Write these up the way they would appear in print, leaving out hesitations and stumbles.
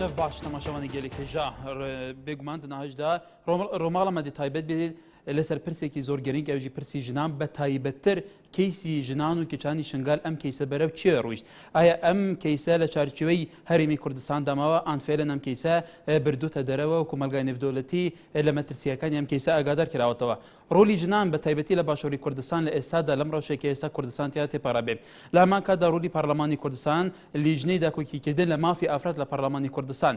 شەف باش تەماشاوانی گەلێک هێژا بێگومان دناهشدا ڕۆماڵە مەدی تایبەت بێت لەسەر پرسێکی زۆر گرنگ ئەوژی پرسی ژنان بە تایبەتتر کەیسی ژنان و کچانی شنگال ئەم کەیسە بەرەو چێ ڕۆیشت؟ ئایا ئەم کەیسە لە چارچێوەی هەرێمی کوردستان داماوە ئان فعلەن ئەم کەیسە بردوتە دەرەوە و کۆمەڵگای نێودەوڵەتی لە مەترسییەکانی ئەم کەیسە ئاگادار کراوەتەوە؟ ڕۆلی ژنان بە تایبەتی لە باشووری کوردستان لە ئێستادا لەم ڕەوشەی کە ئێستا کوردستان تیا تێپەڕابێ لە هەمان کاتدا ڕۆلی پەرلەمانی کوردستان لیژنەی داکۆکیکردن لە مافی ئافرەت لە پەرلەمانی کوردستان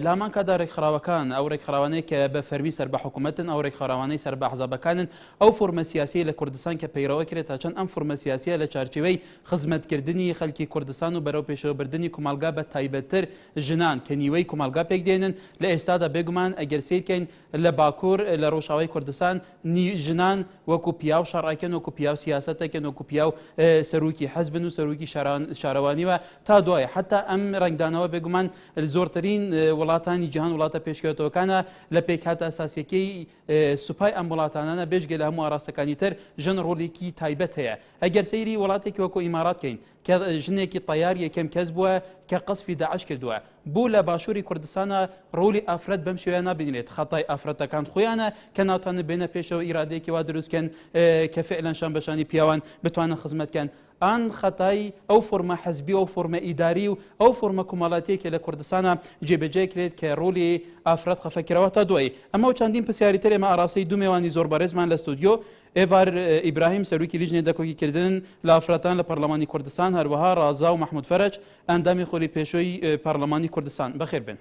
لە هەمان کاتدا ڕێکخراوەکان ئەو ڕێکخراوانەی کە بە فەرمی سەر بە حکوومەتن ئەو ڕێکخراوانەی سەر بە ئەحزابەکانن ئەو فۆرمە سیاسیەی لە کوردستان کە پەیڕەوەکرێت تا چەند ئەم فۆرمە سیاسیە لە چارچێوەی خزمەتکردنی خەلکی کوردستان و بەرەو پێشەوەبردنی کومەڵگا بە تایبەتتر ژنان کە نیوەی کومەڵگا پێکدێنن لە ئێستادا بێگومان ئەگەر سەیرکەین لە باکوور لە ڕۆژئاوای کوردستان ژنان وەکو پیاو شەڕ ئەکەن وەکو پیاو سیاسەت ئەکەن وەکو پیاو سەرۆکی حزبن و سەرۆکی شارەوانی و تا دوای حتا ئەم ڕەنگدانەوە بێگومان زۆرترین وڵاتانی جیهان وڵاتە پێشکەوتەوەکانە لە پێکهاتە ئەساسیەکەی سوپای ئەم وڵاتانانە بێجگە لە هەموو ئاراستەکانی تر ژن ڕۆڵێکی تایبەت هەیە ئەگەر سەیری وڵاتێکی وەکو ئیمارات کەین کە ژنێکی تەیار یەکەم کەس بووە کە قەسفی داعش کردووە بۆ لە باشووری کوردستانە ڕۆلی ئافرەت بەم شێوەیە نابینرێت خەتای ئافرەتەکان خۆیانە کە ناتوانن بێنە پێشەوە ئیرادەیەکی وا دروستکەن کە فعلەن شان بەشانی پیاوان بتوانن خزمەتکەن ئان خەتای ئەو فۆرمە حزبی و ئەو فۆرمە ئیداری و ئەو فۆرمە کۆمەڵاتیە کە لە کوردستانە جێبەجێ کرێت کە ڕۆلی ئافرەت خەفە کراوە تا دوایی ئەمە و چەندین پرسیاری تر ئێمە ئاراستەی دوو مێوانی زۆر بەڕێزمان لە ستۆدیۆ ئێڤار ئیبراهیم سەرۆکی لیژنەی داکۆکیکردن لە ئافرەتان لە پەرلەمانی کوردستان هەروەها ڕازا و مەحمود فەرەج ئەندامی خولی پێشووی پەرلەمانی کوردستان بەخێر بێن.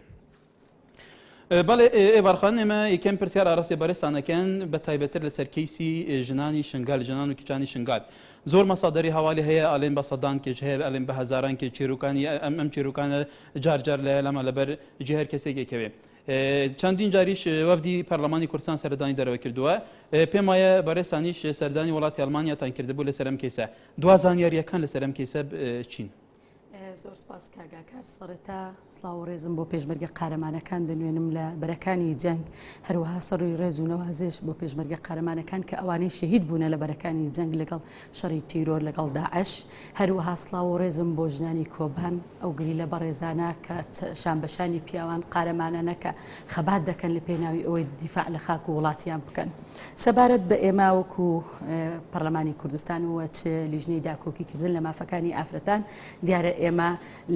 بەڵێ ئێوار خان ئێمە یەکەم پرسیار ئاراستەی بەڕێزتان ئەکەن بە تایبەتتر لەسەر کەیسی ژنانی شنگال ژنان و کچانی شنگال زۆر مەسادەری هەوالی هەیە ئەڵێن بە سەدان کێش هەیە ئەڵێن بە هەزاران کێ چیرۆکانی ئەم ئەم چیرۆکانە جار جار لە لەمە لەبەر جێ هەر کەسێک ئەکەوێ چەندین جاریش وەفدی پەرلەمانی کوردستان سەردانی دەرەوە کردووە پێم وایە بەڕێزتانیش سەردانی وڵاتی ئەڵمانیاتان کردبوو لەسەر ئەم کەیسە دوا زانیاریەکان لەسەر ئەم کەیسە چین؟ زۆر سپاس کاک ئاکار سەرەتا سڵاو و ڕێزم بۆ پێشمەرگە قارەمانەکان دەنوێنم لە بەرەکانی جەنگ هەروەها سەڕووی ڕێز و نەوازش بۆ پێشمەرگە قارەمانەکان کە ئەوانەی شەهید بوونە لە بەرەکانی جەنگ لەگەڵ شەڕی تیرۆر لەگەڵ داعش هەروەها سڵاو و ڕێزم بۆ ژنانی کۆبان ئەو گریلە بەڕێزانە کە شانبەشانی پیاوان قارەمانانە کە خەبات دەکەن لە پێناوی ئەوەی دیفاع لە خاک و وڵاتیان بکەن. سەبارەت بە ئێمە وەکو پەرلەمانی کوردستان و چ لیژنەی داکۆکیکردن لە مافەکانی ئافرەتان دیارە ئێمە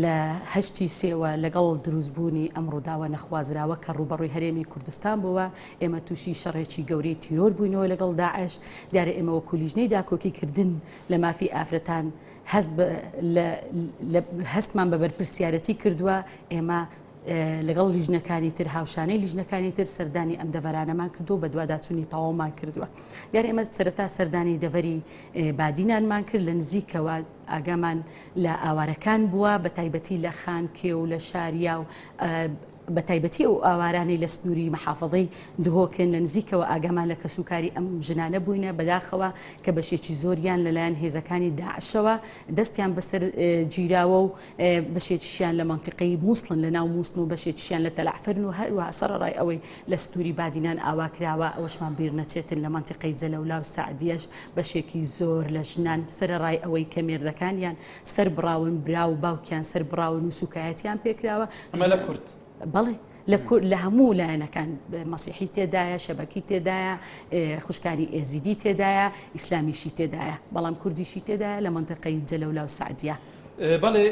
لە هەشتی سێوە لەگەڵ دروستبوونی ئەم ڕووداوە نەخوازراوە کە ڕووبەڕووی هەرێمی کوردستان بووە ئێمە تووشی شەڕێکی گەورەی تیرۆر بووینەوە لەگەڵ داعش دیارە ئێمە وەکو لیژنەی داکۆکیکردن لە مافی ئافرەتان هەست هەستمان بە بەرپرسیارەتی کردووە ئێمە لەگەڵ لیژنەکانی تر هاوشانەی لیژنەکانی تر سەردانی ئەم دەڤەرانەمان کردو بە دواداچوونی تەواومان کردووە دیار ئێمە سەرەتا سەردانی دەڤەری بادینانمان کرد لە نزیکەوە ئاگامان لە ئاوارەکان بووە بە تایبەتی لە خانکێ و لە شاریا و بە تایبەتی ئەو ئاوارانەی لە سنووری محافظەی دهۆکن لە نزیکەوە ئاگامان لە کەسوکاری ئەم ژنانە بووینە بەداخەوە کە بەشێکی زۆریان لەلایەن هێزەکانی داعشەوە دەستیان بەسەر گیراوە و بەشێکیشیان لە مەنتیقەی موسڵن لە ناو موسڵ و بەشێکیشیان لە تەلەعفەرن و هەروەها سەڕەڕای ئەوەی لە سنووری بادینان ئاوا کراوە ئەوەشمان بیر نەچێتن لە مەنتیقەی جەلەولا و سەعدیەش بەشێکی زۆر لە ژنان سەرەڕای ئەوەی کە مێردەکانیان سەربڕاون برا و باوکیان سەربڕاون و سوکایەتیان پێکراوە. ئەمە لە کورد؟ بەڵێ لە کورد لە هەموو لایەنەکان مەسیحی تێدایە شەبەکی تێدایە خوشکانی ئێزیدی تێدایە ئیسلامیشی تێدایە بەڵام کوردیشی تێدایە لە مەنتیقەی جەلەولا و سەعدیە. بەڵێ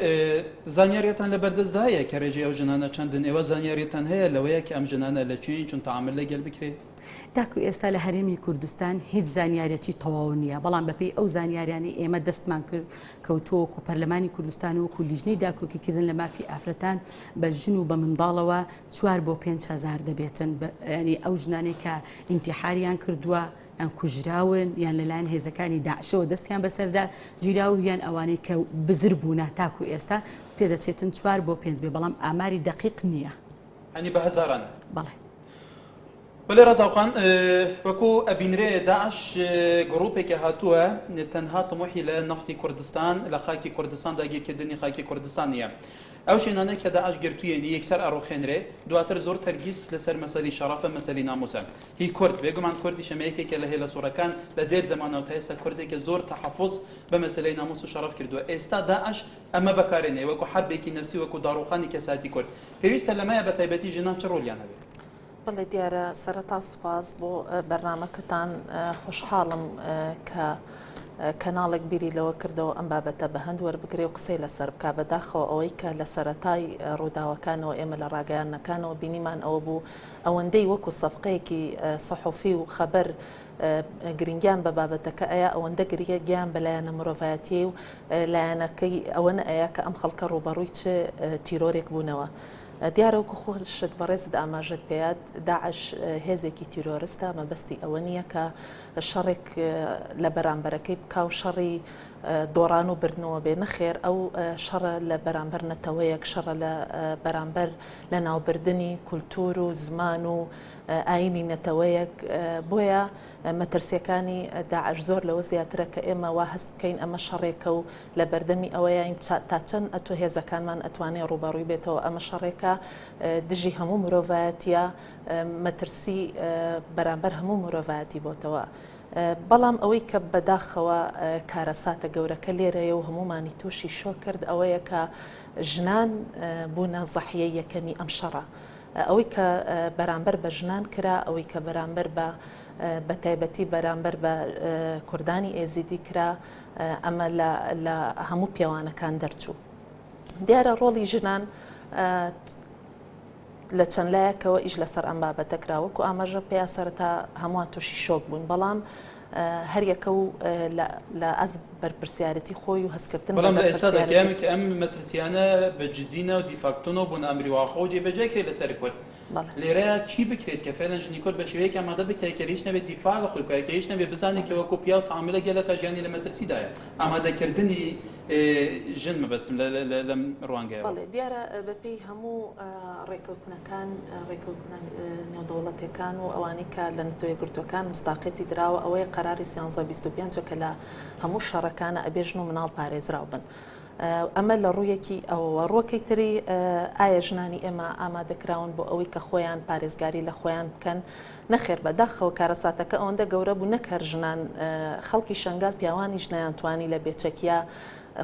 زانیاریتان لە بەردەستدا هەیە کە رێژەی ئەو ژنانە چەندن؟ ئێوە زانیاریتان هەیە لەوەیە کە ئەم ژنانە لە کوێین چون تەعامل لەگەل بکرێ؟ تاکو ئێستا لە هەرێمی کوردستان هیچ زانیاریی تەواو نییە، بەڵام بەپێی ئەو زانیاریانەی ئێمە دەستمان کەوتووە وەکو پەرلەمانی کوردستان و وەکو لیژنەی داکۆکیکردن لە مافی ئافرەتان بە ژن و بە منداڵەوە چوار بۆ 5000 دەبێتن ینی ئەو ژنانەی کە ئینتیحاریان کردووە یان کوژراون یان لەلایەن هێزەکانی داعشەوە دەستیان بەسەردا گیراو یان ئەوانەی کە بزر بوونە تاکو ئێستا پێدەچێتن چوار بۆ پێنج بێ بەڵام ئاماری دەقیق نییە. هەنی بە هەزاران. بەڵێ. بەلێ ڕەزاو خان وەکو ئەبینرێ داعش گڕوپێکە هاتووە تەنها تموحی لە نەفتی کوردستان لە خاکی کوردستان داگیرکردنی خاکی کوردستان نییە. ئەو شوێنانەی کە داعش گرتوویەنی یەکسەر ئەڕوخێنرێ، دواتر زۆر تەرگیز لەسەر مەسەلی شەڕەفە مەسەلی ناموسە هی کورد، بێگومان کوردیش ئەمە یەکێکە لە هێلە سوڕەکان لە دێر زەمانەوە تا ئێستا کوردێکە زۆر تەحەفوز بە مەسەلەی ناموس و شەڕەف کردووە، ئێستا داعش ئەمە بەکارێنێ وەکو حەربێکی نەفسی وەکو داڕوخانی کەسایەتی کورد، پێویستە لەمەیا بەتایبەتی ژنان چ ڕۆلیان هەبێت؟ بەڵێ دیارە سەرەتا سوپاس بۆ بەرنامەکەتان خۆشحاڵم کە کەناڵێک بیری لەوە کردەوە ئەم بابەتە بە هەند وەربگرێ و قسەی لەسەر بکا بەداخەوە ئەوەی کە لە سەرەتای ڕووداوەکانەوە ئێمە لە ڕاگەیاندنەکانەوە بینیمان ئەوە بوو ئەوەندەی وەکو سەفقەیەکی سەحوفی و خەبەر گرنگیان بە بابەتەکە ئەیا ئەوەندە گرنگیان بە لایەنە مرۆڤایەتیی و لایەنەکەی ئەوە نەئەیا کە ئەم خەڵکە ڕووبەڕووی چ تیرۆرێک بوونەوە. دیارە وەکو خۆشت بەڕێزت ئاماژەت پێیات داعش هێزێکی تیرۆرستە، مەبەستی ئەوە نییە کە شەڕێک لە بەرامبەرەکەی بکا و شەڕی دۆڕان و بردنەوە بێ، نەخێر ئەو شەڕە لە بەرامبەر نەتەوەیەک، شەڕە لە بەرامبەر لەناوبردنی کولتوور و زمان و ئایینی نەتەوەیەک، بۆیە مەترسییەکانی داعش زۆر لەوە زیاترە کە ئێمە وا هەست بکەین ئەمە شەڕێکە و لە بەردەمی ئەوەیاین تا چەند ئەتۆ هێزەکانمان ئەتوانێ ڕووبەڕووی بێتەوە، ئەمە شەڕێکە دژی هەموو مرۆڤایەتیە، مەترسی بەرامبەر هەموو مرۆڤایەتی بۆتەوە. بەڵام ئەوەی کە بەداخەوە کارەساتە گەورەکە لێرەیە و هەموومانی تووشی شۆک کرد ئەوەیە کە ژنان بوونە زەحیەی یەکەمی ئەم شەڕە. ئەوەی کە بەرامبەر بە ژنان کرا، ئەوەی کە بەرامبەر بە بە تایبەتی بەرامبەر بە کوردانی ئێزیدی کرا، ئەمە لە لە هەموو پێوانەکان دەرچوو. دیارە ڕۆڵی ژنان لە چەند لایەکەوە ئیش لەسەر ئەم بابەتە کرا وەکو ئاماژە پێیا سەرەتا هەمووان تووشی شۆک بوون بەڵام هەریەکە و لە ئەز بەرپرسیارەتی خۆی و هەستکردن بەڵام لە ئێستادا کە ئەم مەترسیانە بە جددینە و دیفاکتۆنە و بۆ ئەمری واقع و جێبەجێ کرێت لەسەر کورد لێرەیا چی بکرێت کە فعلا ژنی کورد بە شێوەیەک ئامادە بکرێت کە هیچ نەبێت دیفاع لە خۆی بکات کە هیچ نەبێت بزانێت کە وەکو پیاو تەعامولە گەلەکە ژیانی لە مەترسیدایە ئامادەکردنی ژن مەبەستم لەم ڕوانگەیەوە. بەڵێ دیارە بەپێی هەموو ڕێکەوتنەکان ڕێکەوتنە نێودەوڵەتێکان و ئەوانەی کە لە نەتەوە یەکگرتووەکان مستاقیەتی دراوە ئەوەیە قەراری 1325 کە لە هەموو شەڕەکانە ئەبێ ژن و مناڵ پارێزراو بن. ئەمە لە ڕوویەکی ئەوەوە. ڕووەکەی تری ئایا ژنانی ئێمە ئامادەکراون بۆ ئەوەی کە خۆیان پارێزگاری لە خۆیان بکەن؟ نەخێر بەداخەوە کارەساتەکە ئەوەندە گەورە بوو نەک هەر ژنان خەڵکی شەنگال پیاوانیش نەیانتوانی لە بێچەکیا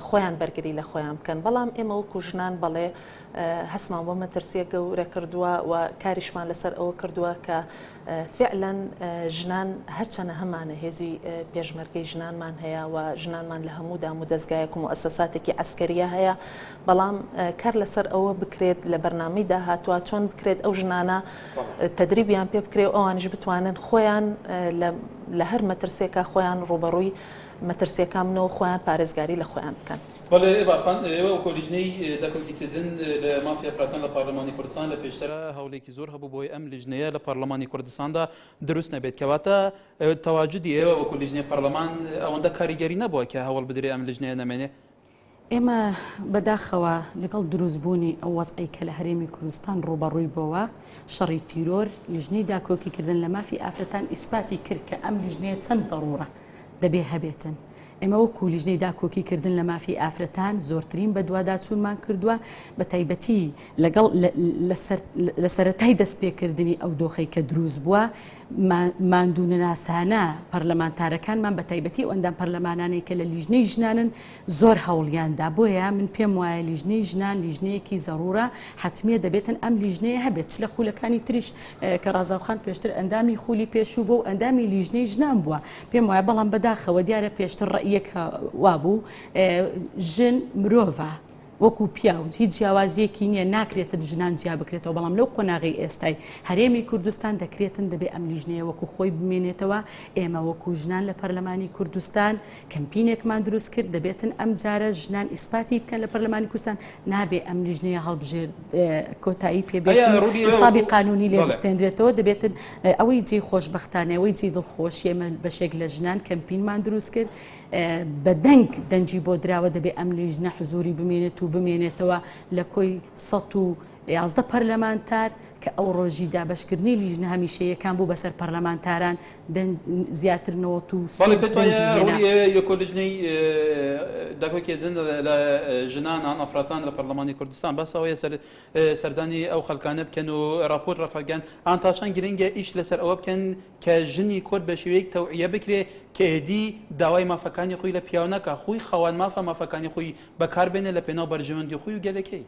خۆیان بەرگری لە خۆیان بکەن بەڵام ئێمە وەکو ژنان بەڵێ هەستمان بۆ مەترسیە گەورە کردووە و کاریشمان لەسەر ئەوە کردووە کە فعلەن ژنان هەرچەنە هەمانە هێزی پێشمەرگەی ژنانمان هەیە و ژنانمان لە هەموو دام و دەزگایەک و موئەسەساتێکی عەسکەریە هەیە بەڵام کار لەسەر ئەوە بکرێت لە بەرنامەی داهاتوە چۆن بکرێت ئەو ژنانە تەدریبیان پێ بکرێ و ئەوانیش بتوانن خۆیان لە هەر مەترسێکا خۆیان ڕووبەڕووی مەترسیەکان بنەوە خۆیان پارێزگاری لە خۆیان بکەن. بەڵێ ئێڤا خان، ئێوە وەکۆ لیژنەی داکۆکیکردن لە مافی ئافرەتان لە پارلەمانی کوردستان لە پێشترا هەوڵێکی زۆر هەبوو بۆی ئەم لیژنەیە لە پارلەمانی کوردستاندا دروست نەبێت کەواتە تەواجودی ئێوە وەکو لیژنەی پارلەمان ئەوەندە کاریگەری نەبووە کە هەوڵ بدرێ ئەم لیژنەیە نەمێنێ؟ ئێمە بەداخەوە لەگەڵ دروستبوونی ئەو وەزعەی کە لە هەرێمی کوردستان ڕووبەڕووی بۆوە، شەڕی تیرۆر، لیژنەی داکۆکیکردن لە مافی ئافرەتان ئیسپاتی کرد کە ئەم لیژنەیە چەند زەڕوورە دەبێ هەبێتن. ئێمە وەکوو لیژنەی داکۆکیکردن لە مافی ئافرەتان زۆرترین بەدواداچوونمان کردووە، بە تایبەتی لەگەڵ لە سەرەتای دەستپێکردنی ئەو دۆخەی کە دروست بووە، ماندوونەناسانە پەرلەمانتارەکانمان بە تایبەتی ئەو ئەندام پەرلەمانانەی کە لە لیژنەی ژنانن زۆر هەوڵیان دا بۆیە من پێم وایە لیژنەی ژنان لیژنەیەکی زەڕوورە حەتمیە دەبێتن ئەم لیژنەیە هەبێت چ لە خولەکانی تریش کە ڕازاوخان پێشتر ئەندامی خولی پێشوو بوو و ئەندامی لیژنەی ژنان بووە پێم وایە بەڵام بەداخەوە دیارە پێشتر ڕەئیەک وابوو ژن مرۆڤە وەکو پیاو هیچ جیاوازیەکی نییە ناکرێتن ژنان جیا بکرێتەوە بەڵام لەو قۆناغی ئێستای هەرێمی کوردستان دەکرێتن دەبێ ئەم لیژنەیە وەکو خۆی بمێنێتەوە ئێمە وەکو ژنان لە پەرلەمانی کوردستان کەمپینێکمان دروست کرد دەبێتن ئەم جارە ژنان ئیسپاتی بکەن لە پەرلەمانی کوردستان نابێ ئەم لیژنەیە هەڵبژێر کۆتایی پێ بێت حسابی قانونی لێ بستێنرێتەوە دەبێتن ئەوەی جێی خۆشبەختانە ئەوەی جێی دڵخۆشی ئێمە بەشێک لە ژنان کەمپینمان دروست کرد بە دەنگ دەنگی بۆ دراوە دەبێ ئەم لیژنە حزوری بمێنێت و بمێنێتەوە لە کۆی 100 و. 11 پەرلەمانتار کە ئەو ڕۆژی دابەشکردنی لیژنە هەمیشەییەکان بوو بەسەر پەرلەمانتاران دەنگ زیاتر 93 بەڵێ پێت وایە دەنگی هێنا. ڕۆڵی ئێوە یەکۆ لیژنەی داکۆکیکردن لە ژنان یان ئافرەتان لە پەرلەمانی کوردستان باس ئەوەیە سەر سەردانی ئەو خەڵکانە بکەن و ڕاپۆرت ڕەفع بکەن ئان تا چەند گرنگە ئیش لەسەر ئەوە بکەن کە ژنی کورد بە شێوەیەک تەوعیە بکرێ کە ئێدی داوای مافەکانی خۆی لە پیاو نەکا خۆی خاوەن مافە مافەکانی خۆی بەکار بێنێ لە پێناو بەرژەوەندی خۆی و گەلەکەی.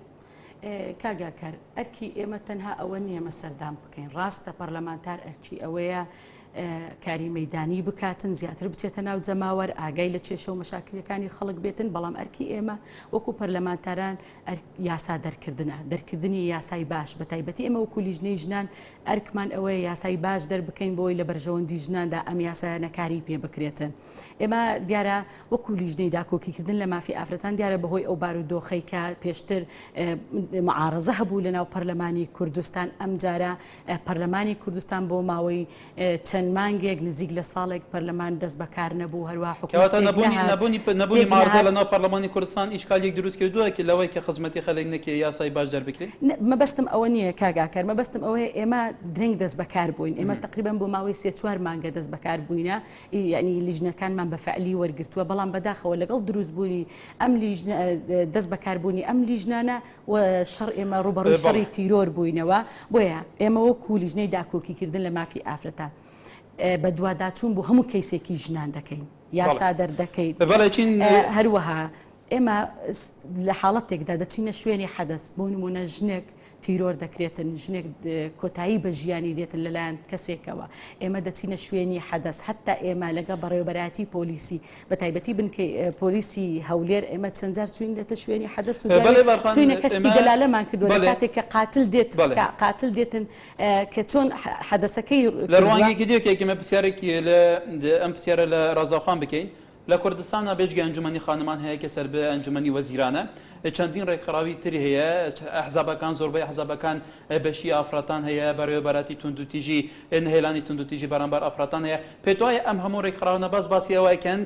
کاک ئاکار ئەرکی ئێمە تەنها ئەوە نییە ئێمە سەردان بکەین ڕاستە پەرلەمانتار ئەرکی ئەوەیە کاری مەدانی بکاتن زیاتر بچێتە ناو جەماوەر ئاگای لە کێشە و مەشاکلەکانی خەڵک بێتن بەڵام ئەرکی ئێمە وەکو پەرلەمانتاران یاسا دەرکردنە دەرکردنی یاسای باش بە تایبەتی ئێمە وەکو لیژنەی ژنان ئەرکمان ئەوەیە یاسای باش دەربکەین بۆی لە بەرژەوەندی ژناندا ئەم یاسایانە کاری پێ بکرێتن ئێمە دیارە وەکو لیژنەی داکۆکیکردن لە مافی ئافرەتان دیارە بەهۆی ئەو بارودۆخەی کە پێشتر معارەزە هەبوو لەناو پەرلەمانی کوردستان ئەمجارە پەرلەمانی کوردستان بۆ ماوەی چەند مانگێک نزیک لە ساڵێک پەرلەمان دەست بەکار نەبوو هەروە حکومەت نەبوونی نەبوونی نەبوونی معارەزە لەناو پەرلەمانی کوردستان ئیشکالیەک دروست کردووە کە لەوەی کە خزمەتی خەلک نەکرێ یاسای باش دەربکرێ؟ مەبەستم ئەوە نییە کاک ئاکار مەبەستم ئەوەیە ئێمە درەنگ دەست بەکار بووین ئێمە تقریبا بۆ ماوەی سێ چوار مانگە دەست بەکار بووینە یەعنی لیژنەکانمان بە فەعلی وەرگرتووە، بەڵام بەداخەوە لەگەڵ دروستبوونی ئەم لیژنە دەست بەکاربوونی ئەم لیژنانە و شەڕ ئێمە ڕووبەڕووی شەڕی تیرۆر بووینەوە، بۆیە ئێمە وەکوو لیژنەی داکۆکیکردن لە مافی ئافرەتان بەدواداچوون بۆ هەموو کەیسێکی ژنان دەکەین، یاسا دەردەکەین، هەروەها ئێمە لە حاڵەتێکدا دەچینە شوێنی حەدەس بۆ نموونە ژنێک تیرۆر دەکرێتن، ژنێک کۆتایی بە ژیانی دێتن لەلایەن کەسێکەوە، ئێمە دەچینە شوێنی حەدەس، هەتا ئێمە لەگەڵ بەڕێوەبەرایەتی پۆلیسی بە تایبەتی بنکەی پۆلیسی هەولێر ئێمە چەند جار چووینەتە شوێنی حەدەس و چووینە کەشفی دەلالەمان کردووە لە کاتێک کە قاتل دێت قاتل دێتن کە چۆن حەدەسەکەی لە ڕوانگەیەکی دیکە ئێمە پرسیارێکی لە ئەم پرسیارە لە ڕەزاخان بکەین لە کوردستانا بێجگە ئەنجومەنی خانمان هەیە کە سەر بە ئەنجومەنی وەزیرانە، چەندین ڕێکخراوی تر هەیە، ئەحزابەکان زۆربەی ئەحزابەکان بەشی ئافرەتان هەیە، بەڕێوەبەراتی توندوتیژی نەهێلانی توندوتیژی بەرامبەر ئافرەتان هەیە، پێت وایە ئەم هەموو ڕێکخراوانە بەس باسی ئەوە ئەکەن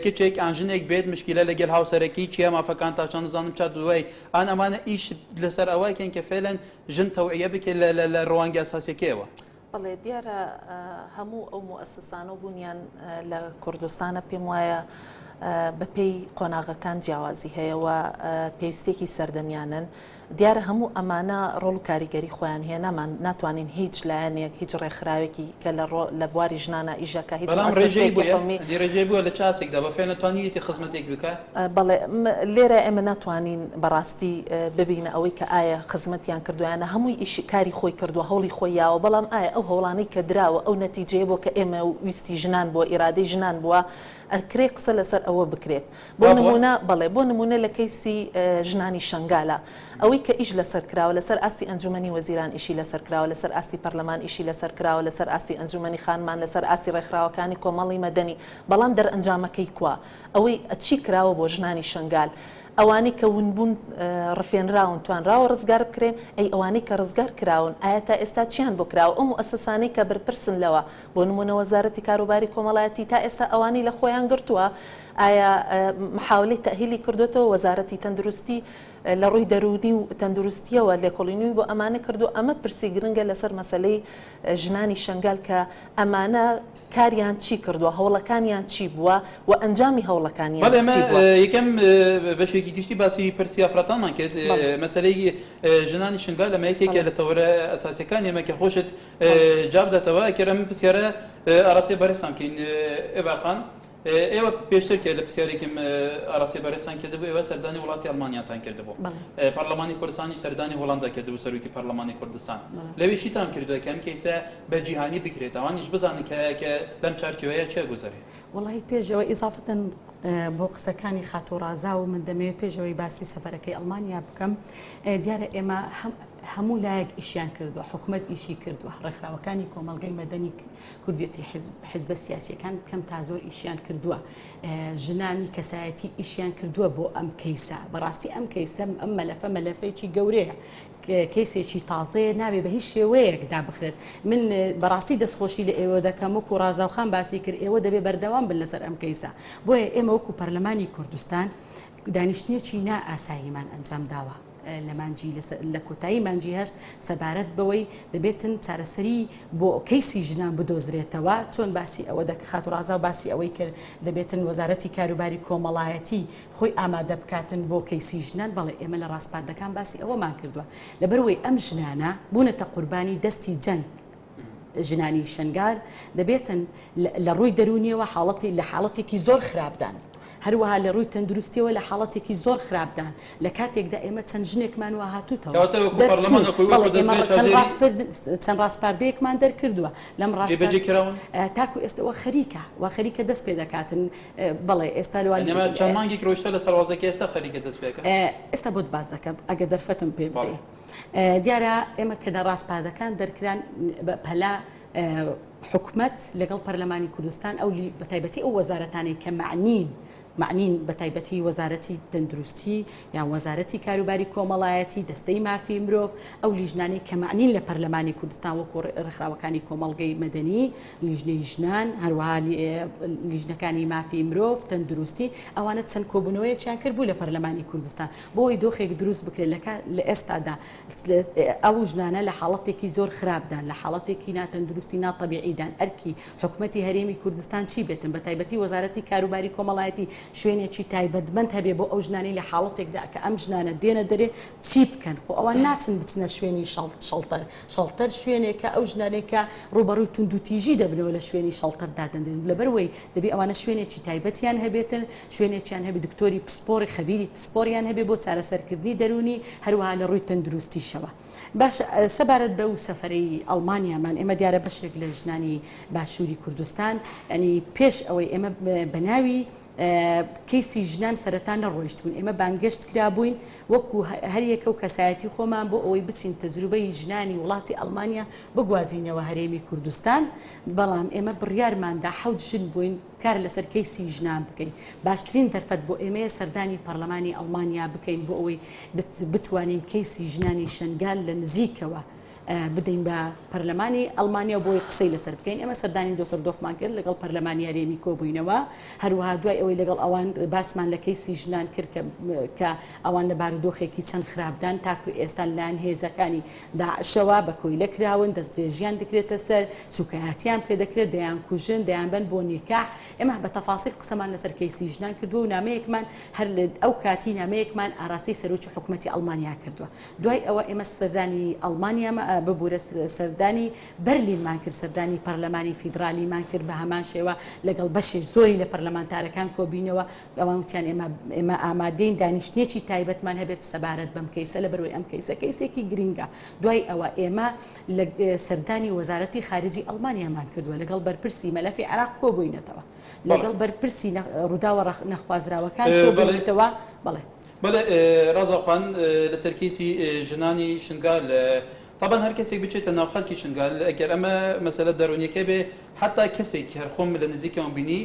کچێک ئان ژنێک بێت مشکیلە لەگەل هاوسەرەکەی چیە مافەکان تا چەند نزانم چا دوای ئان ئەمانە ئیش لەسەر ئەوە ئەکەن کە فعلەن ژن تەوعیە بکرێت لە ڕوانگە ئەساسیەکەیەوە؟ بەڵێ دیارە هەموو ئەو موئەسەسانە و بوونیان لە کوردستانە پێم وایە بەپێی قۆناغەکان جیاوازی هەیە و پێویستێکی سەردەمیانن دیارە هەموو ئەمانە ڕۆڵ و کاریگەری خۆیان هەیە نامان ناتوانین هیچ لایەنێک هیچ ڕێکخراوێکی کە لە لە بواری ژنانە ئیشەکە هیچ بەڵام ڕێژەی بووە ڕێژەی بووە لە چ ئاستێکدا بە فعل توانیویەتی خزمەتێک بکات؟ بەڵێ لێرە ئێمە ناتوانین بەڕاستی ببینە ئەوەی کە ئایا خزمەتیان کردووە یان نا، هەمووی ئیش کاری خۆی کردووە، هەوڵی خۆی یاوە، بەڵام ئایا ئەو هەوڵانەی کە دراوە ئەو نەتیجەیە بووە کە ئێمە ویستی ژنان بووە، ئیرادەی ژنان بووە، ئەکرێ قسە لەسەر ئەوە بکرێت. بۆ نموونە بەڵێ بۆ نموونە لە کەیسی ژنانی شەنگالە ئەوەی کە ئیش لەسەر کراوە لەسەر ئاستی ئەنجومەنی وەزیران ئیشی لەسەر کراوە، لەسەر ئاستی پەرلەمان ئیشی لەسەر کراوە، لەسەر ئاستی ئەنجومەنی خانمان، لەسەر ئاستی ڕێکخراوەکانی کۆمەڵی مەدەنی، بەڵام دەرئەنجامەکەی کوا؟ ئەوەی چی کراوە بۆ ژنانی شەنگال؟ ئەوانەی کە ونبوون ڕفێنراون توانراوە ڕزگار بکرێن؟ ئەی ئەوانەی کە ڕزگار کراون ئایا تا ئێستا چیان بۆ کراوە؟ ئەو موئەسەسانەی کە بەرپرسن لەوە بۆ نموونە وەزارەتی کاروباری کۆمەڵایەتی تا ئێستا ئەوانەی لە خۆیان گرتووە؟ ئایا محاولەی تەئهیلی کردۆتەوە؟ وەزارەتی تەندروستی لە ڕووی دەروونی و تەندروستییەوە لێکۆڵینەوەی بۆ ئەمانە کردووە؟ ئەمە پرسی گرنگە لەسەر مەسەلەی ژنانی شەنگال کە ئەمانە کاریان چی کردووە، هەوڵەکانیان چی بووە و ئەنجامی هەوڵەکانیان بەڵێ ئێمە چی بووە؟ یەکەم بەشێکی گشتی باسی پرسی ئافرەتانمان کرد، بەڵێ. مەسەلەی ژنانی شنگال ئەمە یەکێکە بەڵێ. لە تەوەرە ئەساسیەکانی ئێمە کە خۆشت بەڵێ. جواب داتەوە، ئەگەر ئەم پرسیارە ئاراستەی بەرێزتان بکەین ئێڤار خان، ئێوە پێشتر کە لە پرسیارێکم ئاراستەی بەرێزتان کردبوو ئێوە سەردانی وڵاتی ئەڵمانیاتان کردبوو، بەڵێ. پەرلەمانی کوردستانیش سەردانی هۆڵەندا کردبوو سەرۆکی پەرلەمانی کوردستان، بەڵێ. لەوێ چیتان کردووە کە ئەم کەیسە بە جیهانی بکرێت ئەوانیش بزانن کە کە لەم چارچێوەیە چێ گوزەرێ. وەڵاهی پێش ئەوە ئیزافەتەن بۆ قسەکانی خاتوو ڕازا و من دەمەوێت پێش ئەوەی باسی سەفەرەکەی ئەڵمانیا بکەم دیارە ئێمە هەموو لایەک ئیشیان کردووە حکومەت ئیشی کردووە ڕێکخراوەکانی کۆمەڵگەی مەدەنی کوردێتی حزبە سیاسیەکان کەم تا زۆر ئیشیان کردووە ژنانی کەسایەتی ئیشیان کردووە بۆ ئەم کەیسە بەڕاستی ئەم کەیسە ئەم مەلەفە مەلەفێکی گەورەیە کەیسێکی تازەیە نابێ بە هیچ شێوەیەک دابخرێت من بەڕاستی دەستخۆشی لە ئێوە دەکەم وەکو ڕازاوخان باسی کرد ئێوە دەبێ بەردەوام بن لەسەر ئەم کەیسە بۆیە ئێمە وەکو پەرلەمانی کوردستان دانیشتنێکی نا ئاساییمان ئەنجام داوە. لە مانگی لە کۆتایی مانگی هەشت سەبارەت بەوەی دەبێتن چارەسەری بۆ کەیسی ژنان بدۆزرێتەوە، چۆن باسی ئەوە دەکە خاتوو ڕازاو باسی ئەوەی کرد دەبێتن وەزارەتی کاروباری کۆمەڵایەتی خۆی ئامادە بکاتن بۆ کەیسی ژنان، بەڵێ ئێمە لە ڕاسپاردەکان باسی ئەوەمان کردووە لەبەرئەوەی ئەم ژنانە بوونەتە قوربانی دەستی جەنگ، ژنانی شنگال دەبێتن لە ڕووی دەروونیەوە حاڵەتی لە حاڵەتێکی زۆر خراپدان. هەروەها لە ڕووی تەندروستیەوە لە حاڵەتێکی زۆر خراپدان لە کاتێکدا ئێمە چەند ژنێکمان وا هاتووتەوە کەواتە وەکو دەرچوون پەرلەمان وەکو بەڵێ وەکو ئێمە دەزگای چەند چاودێری ڕاسپرد چەند ڕاسپاردەیەکمان دەرکردووە لەم جێبەجێ ڕاسپارد کراون؟ تاکو ئێستا وە خەریکە وە خەریکە دەست پێ دەکاتن بەڵێ ئێستا لەوان یانی ئەمە چەند مانگێک ڕۆیشتە لە سەروازەکە ئێستا خەریکە دەست پێ ئەکا؟ ئێستا بۆت باس دەکەم ئەگەر دەرفەتم پێ بەڵێ. بدەی دیارە ئێمە کە ڕاسپاردەکان دەرکران بە پەلە حکومەت لەگەڵ پەرلەمانی کوردستان ئەو بەتایبەتی ئەو وەزارەتانەی کە مەعنین مەعنین بەتایبەتی وەزارەتی تەندروستی یان وەزارەتی کاروباری کۆمەڵایەتی دەستەی مافی مرۆڤ ئەو لیژنانەی کە مەعنین لە پەرلەمانی کوردستان وەکو ڕێکخراوەکانی کۆمەڵگەی مەدەنی لیژنەی ژنان هەروەها لیژنەکانی مافی مرۆڤ تەندروستی ئەوانە چەند کۆبوونەوەیەکیان کرد بوو لە پەرلەمانی کوردستان بۆ ئەوەی دۆخێک دروست بکرێت لە ئێستادا ئەو ژنانە لە حاڵەتێکی زۆر خراپدان، لە حاڵەتێکی ناتەندروستی ناتەبیعیدان، ئەرکی حکومەتی هەرێمی کوردستان چی بێتن، بە تایبەتی وەزارەتی کاروباری کۆمەڵایەتی شوێنێکی تایبەتمەند هەبێ بۆ ئەو ژنانەی لە حاڵەتێکدا کە ئەم ژنانە دێنە دەرێ چی بکەن، خۆ ئەوان ناچن بچنە شوێنی shelter، shelter شوێنێکە ئەو ژنانەی کە ڕووبەڕووی توندوتیژی دەبنەوە لە شوێنی shelter دادەنرێن، لەبەرئەوەی دەبێ ئەوانە شوێنێکی تایبەتیان هەبێتن، شوێنێکیان هەبێ دکتۆری پسپۆڕی خەبیری پسپۆڕیان هەبێ بۆ چارەسەرکردنی دەروونی هەروەها لە ڕووی تەندروستیشەوە. باشە سەبارەت بەو سەفەرەی ئەڵمانیامان ئێمە دیارە بەشێک لە ژنانی باشووری کوردستان ینی پێش ئەوەی ئێمە بە ناوی کەیسی ژنان سەرەتا نەڕۆیشتبوون ئێمە بانگێشت کرابووین وەکو هەریەکە و کەسایەتی خۆمان بۆ ئەوەی بچین تەجروبەی ژنانی وڵاتی ئەڵمانیا بگوازینەوە هەرێمی کوردستان بەڵام ئێمە بڕیارماندا حەوت ژن بووین کار لەسەر کەیسی ژنان بکەین. باشترین دەرفەت بۆ ئێمەیە سەردانی پەرلەمانی ئەڵمانیا بکەین بۆ ئەوەی بتوانین کەیسی ژنانی شەنگال لە نزیکەوە بدەین بە پەرلەمانی ئەڵمانیا بۆی قسەی لەسەر بکەین. ئێمە سەردانی دۆسەلدۆفمان کرد، لەگەڵ پەرلەمانی هەرێمی کۆبووینەوە. هەروەها دوای ئەوەی لەگەڵ ئەوان باسمان لە کەیسی ژنان کرد کە ئەوان لە بارودۆخێکی چەند خراپدان تاکو ئێستا لەلایەن هێزەکانی داعشەوە بە کۆیلە کراون، دەستدرێژیان دکرێتە سەر، سوکایەتیان پێدەکرێت، دەیانکوژن، دەیانبەن بۆ نیکاح، ئێمە بە تەفاسیل قسەمان لەسەر کەیسی ژنان کردووە و نامەیەکمان هەر لە ئەو کاتی نامەیەکمان ئاراستەی سەرۆکی حکومەتی ئەڵمانیا کردووە. دوای ئەوە ئێمە سەردانی ئەڵمانیامان، ببورە سەردانی بەرلینمان کرد، سەردانی پەرلەمانی فیدرالیمان کرد، بە هەمان شێوە لەگەڵ بەشێ زۆری لە پەرلەمانتارەکان کۆبینەوە، ئەوان وتیان ئێمە ئێمە ئامادەین دانیشتنێکی تایبەتمان هەبێت سەبارەت بەم کەیسە لەبەرئەوەی ئەم کەیسە کەیسێکی گرینگە دوای ئەوە ئێمە لە سەردانی وەزارەتی خارجی ئەڵمانیامان کردووە لەگەڵ بەرپرسی مەلەفی عێراق کۆبووینەتەوە لەگەڵ بەرپرسی ڕووداوە نەخوازراوەکان کۆبووینەتەوە بەڵێ. بەڵێ ڕازا خان لەسەر کەیسی ژنانی شنگال تەبعەن هەر کەسێک بچێتە ناو خەڵکی شنگال ئەگەر ئەمە مەسەلە دەروونیەکە بێ حەتا کەسێک هەر خۆم لە نزیکەوە بینی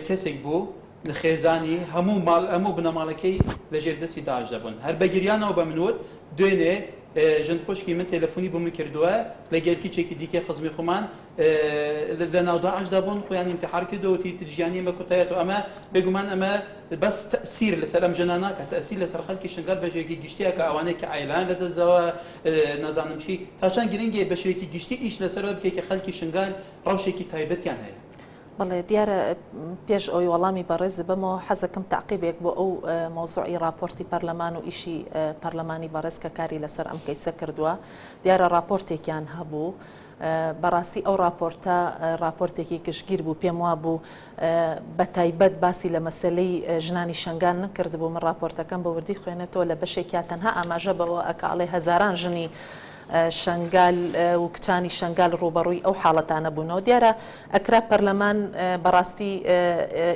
کەسێک بوو لە خێزانی هەموو ماڵ هەموو بنەماڵەکەی لە ژێر دەستی داعش دەبوون هەر بە گریانەوە بە من وت دوێنێ ژن خوشکی من تەلەفۆنی بۆ من کردووە لەگەل کچێکی دیکەی خزمی خۆمان لە ناو داعشدا بوون خۆیان ئینتحار کردووە وتی تر ژیانی ئێمە کۆتایەتەوە ئەمە بێگومان ئەمە بەس تەسیر لەسەر ئەم ژنە ناکات تەسیر لەسەر خەڵکی شنگال بە شێوەیەکی گشتی ئەکا ئەوانەی کە عایلەیان لەدەستداوە نازانم چی تا چەند گرنگە بە شێوەیەکی گشتی ئیش لەسەرەوە بکەیت کە خەڵکی شنگال ڕەوشێکی تایبەتیان هەیە. بەڵێ دیارە پێش ئەوەی وەڵامی بەڕێزت بەمەوە حەزەکەم تەعقیبێک بۆ ئەو مەوزوعی ڕاپۆرتی پەرلەمان و ئیشی پەرلەمانی بەڕێز کە کاری لەسەر ئەم کەیسە کردووە دیارە ڕاپۆرتێکیان هەبوو بەڕاستی ئەو ڕاپۆرتە ڕاپۆرتێکی گشتگیر بوو پێم وابوو بە تایبەت باسی لە مەسەلەی ژنانی شەنگال نەکردبوو من ڕاپۆرتەکەم بە وردی خوێنێتەوە لە بەشێکیا تەنها ئاماژە بەوە ئەکا ئەڵێ هەزاران ژنی شەنگال و کچانی شەنگال ڕووبەڕووی ئەو حاڵەتانە بوونەوە. دیارە ئەکرا پەرلەمان بەڕاستی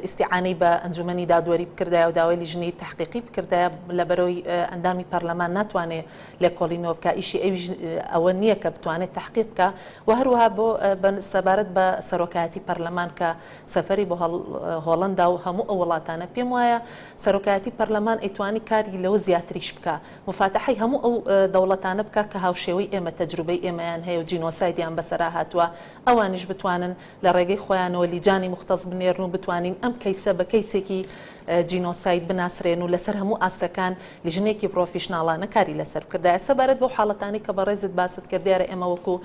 ئیستیعانەی بە ئەنجومەنی دادوەری بکردایە و داوای لیژنەی تەحقیقی بکردایە، لەبەرئەوەی ئەندامی پەرلەمان ناتوانێ لێکۆڵینەوە بکا، ئیشی ئەویش ئەوە نییە کە بتوانێت تەحقیق بکا و هەروەها بۆ سەبارەت بە سەرۆکایەتی پەرلەمان کە سەفەری بۆ هۆڵەندا و هەموو ئەو وڵاتانە پێم وایە سەرۆکایەتی پەرلەمان ئەیتوانی کاری لەوە زیاتریش بکا. موفاتەحەی هەموو ئەو دەوڵەتانە بکا کە هاوشێوەی. شێوەی ئێمە تەجروبەی ئێمەیان هەیە و جینۆسایدیان بەسەرا هاتووە ئەوانیش بتوانن لە ڕێگەی خۆیانەوە لیجانی موختەس بنێرن و بتوانین ئەم کەیسە بە کەیسێکی جینۆساید بناسرێن و لەسەر هەموو ئاستەکان لیژنەیەکی پرۆفیشناڵانە کاری لەسەر بکردایە. سەبارەت بەو حاڵەتانەی کە بەڕێزت باست کرد دیارە ئێمە وەکو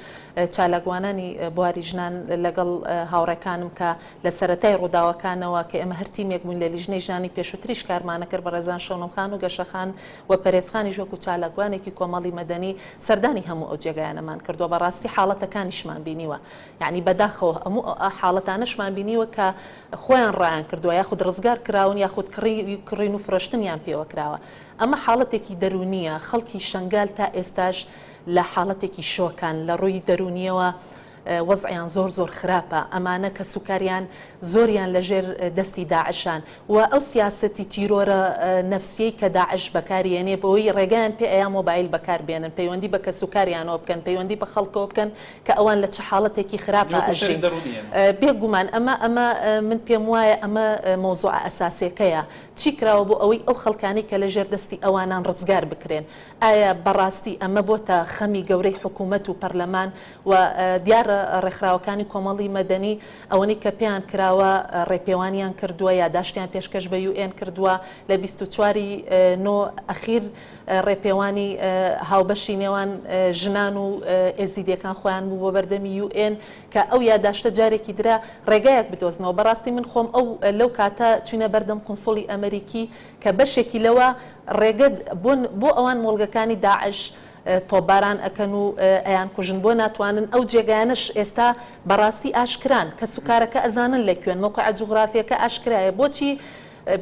چالاکوانانی بواری ژنان لەگەڵ هاوڕێکانم کە لە سەرەتای ڕووداوەکانەوە کە ئێمە هەر تیمێک بووین لە لیژنەی ژنانی پێشووتریش کارمانەکرد بەڕێزان شەونم خان و گەشە خان و پەرێز خانیش وەکو چالاکوانێکی کۆمەڵی مەدەنی سەردانی هەموو ئەو جێگایانەمان کردووە بەڕاستی حاڵەتەکانیشمان بینیوە یانی بەداخەوە هەموو ئەو حاڵەتانەشمان بینیوە کە خۆیان ڕایان کردووە یاخود ڕزگار کراون یاخود کڕی کڕین و فرۆشتنیان پێوە کراوە ئەمە حاڵەتێکی دەروونیە خەڵکی شەنگال تا ئێستاش لە حاڵەتێکی شۆکان لە ڕووی دەروونیەوە وەزعیان زۆر زۆر خراپە ئەمانە کەسوکاریان زۆریان لەژێر دەستی داعشان و ئەو سیاسەتی تیرۆرە نەفسیەی کە داعش بەکاری ئەنێ بەوەی ڕێگایان پێ ئەیا مۆبایل بەکار بێنن پەیوەندی بە کەسوکاریانەوە بکەن پەیوەندی بە خەڵکەوە بکەن کە ئەوان لە چ حاڵەتێکی خراپا ئەژین بێ گومان ئەمە ئەمە من پێم وایە ئەمە مەوزوعە ئەساسێکەیە چی کراوە بۆ ئەوەی ئەو خەڵکانەی کە لە ژێر دەستی ئەوانان ڕزگار بکرێن ئایا بەڕاستی ئەمە بۆتە خەمی گەورەی حکوومەت و پەرلەمان و دیارە ڕێکخراوەکانی کۆمەڵی مەدەنی ئەوەنەی کە پێیان کراوە ڕێپێوانیان کردووە، یاداشتیان پێشکەش بە یوئێن کردووە، لە 24 ی نۆ ئەخیر ڕێپێوانی هاوبەشی نێوان ژنان و ئێزیدیەکان خۆیان بوو بۆ بەردەمی یوئێن کە ئەو یاداشتە جارێکی درا ڕێگایەک بدۆزنەوە. بەڕاستی من خۆم ئەو لەو کاتە چوینە بەردەم قونسوڵی ئەمریکی کە بەشێکی لەوە ڕێگە بۆ ئەوان مۆڵگەکانی داعش تۆپباران ئەکەن و ئەیانکوژن بۆ ناتوانن ئەو جێگایانەش ئێستا بەڕاستی ئاشکران کەسوکارەکە ئەزانن لە کوێن مەوقعە جوغرافیەکە ئاشکرایە بۆچی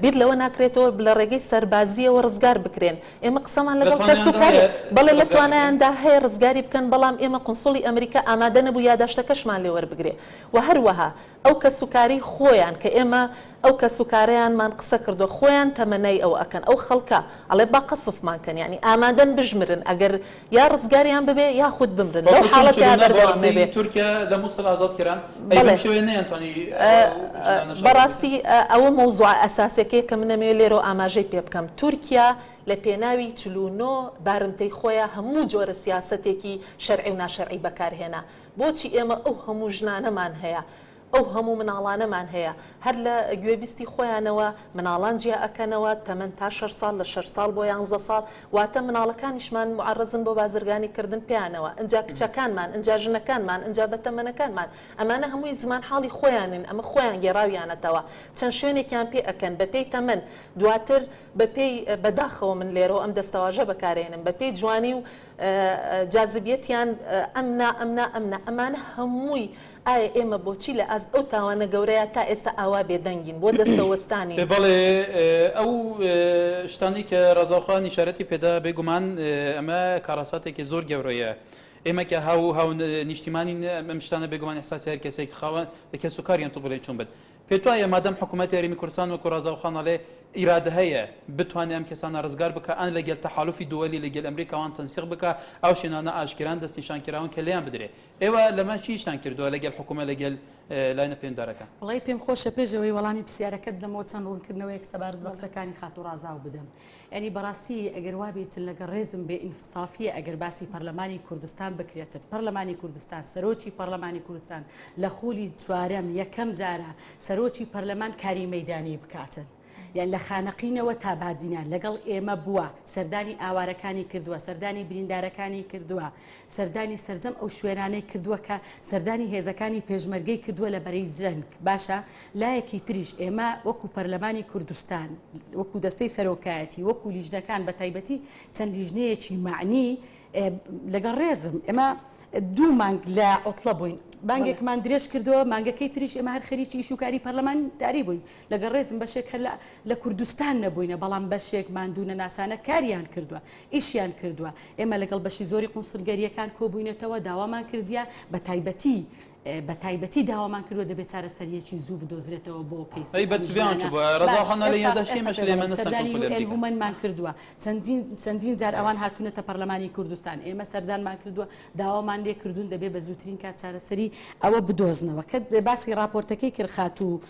بیر لەوە ناکرێتەوە لە ڕێگەی سەربازیەوە ڕزگار بکرێن ئێمە قسەمان لەگەڵ کەسوکار بەڵێ لە توانایاندا هەیە ڕزگاری بکەن بەڵام ئێمە قونسوڵی ئەمریکا ئامادە نەبوو یاداشتەکەشمان لێ وەربگرێ و هەروەها ئەو کەسوکارەی خۆیان کە ئێمە ئەو کەسوکارەیانمان قسە کردوە خۆیان تەمەنای ئەوە ئەکەن ئەو خەڵکە ئەڵێ با قەسفمان کەن یانی ئامادەن بشمرن ئەگەر یا ڕزگاریان ببێ یاخود بمرن لەو بەڵکو چون حاڵەتەیا 49 بەردەوام بارمتەی نەبێ. تورکیا لە موسڵ ئازاد کران ئەی بەڵێ بەم شێوەیە نەیانتوانی ئەو ژنانەش ئازاد بکەن؟ بەڕاستی ئەوە مەوزوعە ئەساسیەکەیە کە من ئەمەوێ لێرەوە ئاماژەی پێ بکەم تورکیا لە پێناوی 49 بارمتەی خۆیا هەموو جۆرە سیاسەتێکی شەرعی و ناشەرعی بەکار هێنا بۆچی ئێمە ئەو هەموو ژنانەمان هەیە، ئەو هەموو مناڵانەمان هەیە، هەر لە گوێبیستی خۆیانەوە مناڵان جیا ئەکەنەوە، تەمەن تا شەش ساڵ، لە شەش ساڵ بۆ یانزە ساڵ، واتە مناڵەکانیشمان موعەڕەزن بۆ بازرگانی کردن پێیانەوە، ئنجا کچەکانمان، ئنجا ژنەکانمان، ئنجا بەتەمەنەکانمان، ئەمانە هەمووی زمان حاڵی خۆیانن، ئەمە خۆیان گێڕاویانەتەوە، چەند شوێنێکیان پێ ئەکەن، بە پێی تەمەن، دواتر بە پێی، بەداخەوە من لێرەوە ئەم دەستەواژە بەکارئێنم، بە پێی جوانی و جازبیەتیان ئەم نا ئەم نا ئەم نا ئەمانە هەمووی ئایا ئێمە بۆچی لە ئاست ئەو تاوانە گەورەیا تا ئێستا ئاوا بێدەنگین بۆ دەستەوەستانین؟ بەڵێ ئەو شتانەی کە ڕەزاخان ئیشارەتی پێدا بێگومان ئەمە کارەساتێکی زۆر گەورەیە ئێمە کە هاو هاو نیشتیمانین ئەم شتانە بێگومان ئیحساسی هەر کەسێک خاوەن کەس و کاریان تو بڵێ چۆن بێت پێت وایە مادەم حکوومەتی هەرێمی کوردستان وەکو ڕەزاو خان ئەڵێ ئیرادە هەیە بتوانێ ئەم کەسانە ڕزگار بکا ئان لەگەل تەحالوفی دووەلی لەگەل ئەمریکا وان تەنسیق بکا ئەو شوێنانە ئاشکران دەستنیشان کراون کە لێیان بدرێ ئێوە لەمە چیشتان کردووە لەگەل حکوومە لەگەل لایەنە پەیوەنددارەکان؟ وەڵایی پێم خۆشە پێش ئەوەی وەڵامی پرسیارەکەت بدەمەوە چەند ڕوونکردنەوەیەک سەبارەت بە قسەکانی خاتوو ڕازاو بدەم. یانی بەڕاستی ئەگەر وابێتن لەگەڵ ڕێزم بێ ئینفسافیە ئەگەر باسی پەرلەمانی کوردستان بکرێتن پەرلەمانی کوردستان سەرۆکی پەرلەمانی کوردستان لە خولی چوارەم یەکەم جارە سەرۆکی پەرلەمان کاری مەیدانی بکاتن یان لە خانەقینەوە تا بادینان لەگەڵ ئێمە بووە سەردانی ئاوارەکانی کردووە سەردانی بریندارەکانی کردووە سەردانی سەرجەم ئەو شوێنانەی کردووە کە سەردانی هێزەکانی پێشمەرگەی کردووە لە بەرەی جەنگ باشە لایەکی تریش ئێمە وەکو پەرلەمانی کوردستان وەکو دەستەی سەرۆکایەتی وەکو لیژنەکان بە تایبەتی چەند لیژنەیەکی مەعنی لەگەڵ ڕێزم ئێمە دوو مانگ لە عوتڵە بووین بانگێکمان درێژ کردەوە مانگەکەی تریش ئێمە هەر خەریکی ئیش و کاری پەرلەمانداری بووین لەگەڵ ڕێزم بەشێک هەر لە کوردستان نەبووینە بەڵام بەشێک ماندوو نەناسانە کاریان کردووە ئیشیان کردووە ئێمە لەگەڵ بەشی زۆری قونسڵگەرییەکان کۆبووینەتەوە داوامان کردیە بە تایبەتی. بە تایبەتی داوامان کردووە دەبێت چارەسەریەکی زوو بدۆزرێتەوە بۆ کەیسی ئەی ئەم بەرسڤیان ژنانە. چ بووە؟ ڕەزا باش خان لە ئێستا یاداشتی ئێستا مەش پێ لێ دەڵێم مەنە سەنتۆ سەردانی فولێم یو ئێن دیکە. هومەنمان کردووە چەندین چەندین جار ئەوان هاتوونەتە پەرلەمانی کوردستان ئێمە سەردانمان کردووە داوامان لێ کردوون دەبێ بە زووترین کات چارەسەری ئەوە بدۆزنەوە کە باسی ڕاپۆرتەکەی کرد خاتوو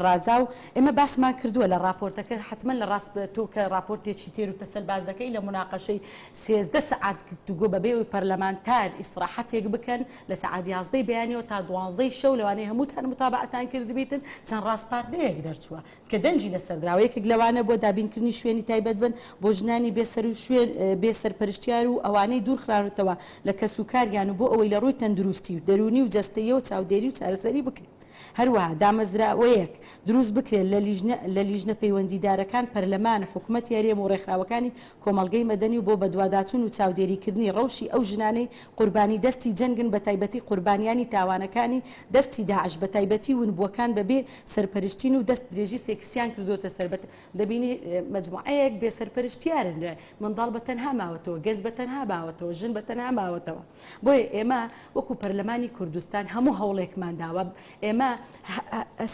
ڕازاو ئێمە باسمان کردووە لە ڕاپۆرتەکە حتمما لە ڕاست تۆ کە ڕاپۆرتێکی تێر و تەسەل باس دەکەی لە مناقەشەی 13 سەعات گفتوگۆ بەبێ ئەوەی پەرلەمانتار ئیسراحەتێک بکەن لە سەعات یازدەی بەیانیەوە تا دوانزەی شەو لەوانەیە هەمووتان متابەعەتان کردبیتن چەند ڕاسپاردەیەک دەرچووە کە دەنگی لەسەر دراوە یەکێک لەوانە بۆ دابینکردنی شوێنی تایبەت بن بۆ ژنانی بێ سەروشوێن بێ سەرپەرشتیار و ئەوانەی دوورخراونەتەوە لە کەسوکاریان و بۆ ئەوەی لە ڕووی تەندروستی و دەروونی و جەستەییەوە چاودێری و چارەسەری بکرێت. هەروەها دامەزراوەیەک دروست بکرێت لە لیژنە لە لیژنە پەیوەندیدارەکان، پەرلەمان، حکومەتی هەرێم و ڕێکخراوەکانی کۆمەڵگەی مەدەنی و بۆ بەدواداچوون و چاودێریکردنی ڕەوشی ئەو ژنانەی قوربانی دەستی جەنگن بەتایبەتی قوربانیانی تاوانەکانی دەستی داعش بەتایبەتی ونبووەکان بەبێ سەرپەرشتین و دەست درێژی سێکسیان کردۆتە سەر بە دەبینی مەجموعەیەک بێ سەرپەرشتیارن منداڵ بە تەنها ماوەتەوە گەنج بە تەنها ماوەتەوە ژن بە تەنها ماوەتەوە بۆیە ئێمە وەکو پەرلەمانی کوردستان هەموو هەوڵێکمان داوە ئێمە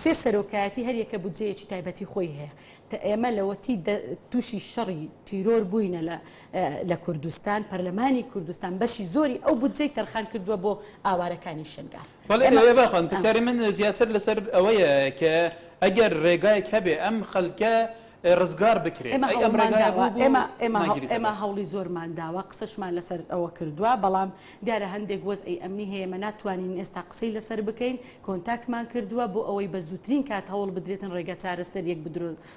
سێ سەرۆکایەتی هەریەکە بودجەیەکی تایبەتی خۆی هەیە ئێمە لەوەتی تووشی شەڕی تیرۆر بووینە لە لە کوردستان پەرلەمانی کوردستان بەشی زۆری ئەو بودجەی تەرخان کردووە بۆ ئاوارەکانی شنگال. بەڵێ خان پرسیاری من زیاتر لەسەر ئەوەیە کە ئەگەر ڕێگایەک هەبێ ئەم خەلکە ڕزگار بکرێت ئێمە ئەی ئەم هەوڵمان ڕێگایە داوە بوو بۆ ئێمە ئێمە ناگیرێتە ئێمە بەر؟ هەوڵی زۆرمان داوە قسەشمان لەسەر ئەوە کردووە بەڵام دیارە هەندێک وەزعی ئەمنی هەیە ئێمە ناتوانین ئێستا قسەی لەسەر بکەین کۆنتاکمان کردووە بۆ ئەوەی بە زووترین کات هەوڵ بدرێتن ڕێگا چارەسەریەک